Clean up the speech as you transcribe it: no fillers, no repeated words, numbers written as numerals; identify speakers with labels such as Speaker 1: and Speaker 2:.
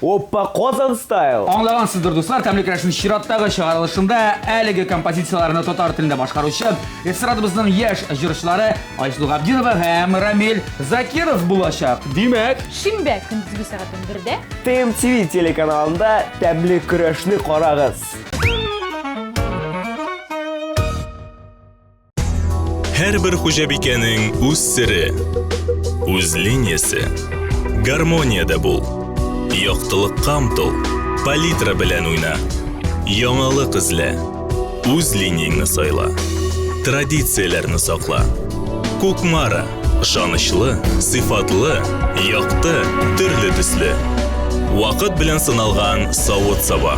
Speaker 1: Опа, Казан стайл!
Speaker 2: Аңлагансыздыр, дуслар, Тәмле көрәшнең чираттагы чыгарылышында әлеге композицияләрне татар телендә башкаручы эстрадабызның яшь җырчылары Айсылу Габдинова һәм Рамиль Закиров булачак. Димәк,
Speaker 3: Шимбә көндезге сәгать 11-дә
Speaker 1: ТМТВ телеканалында Тәмле көрәшне карагыз.
Speaker 4: Һәрбер хуҗабикәнең үз сере, үз линиясе. Гармониядә бул. Яктылыкка омтыл. Палитра белән уйна. Яңалык эзлә. Үз линияңне сайла. Традицияләрне сакла. Кукмара. Ышанычлы, сыйфатлы, якты, төрле төсле. Вакыт белән сыналган савыт-саба.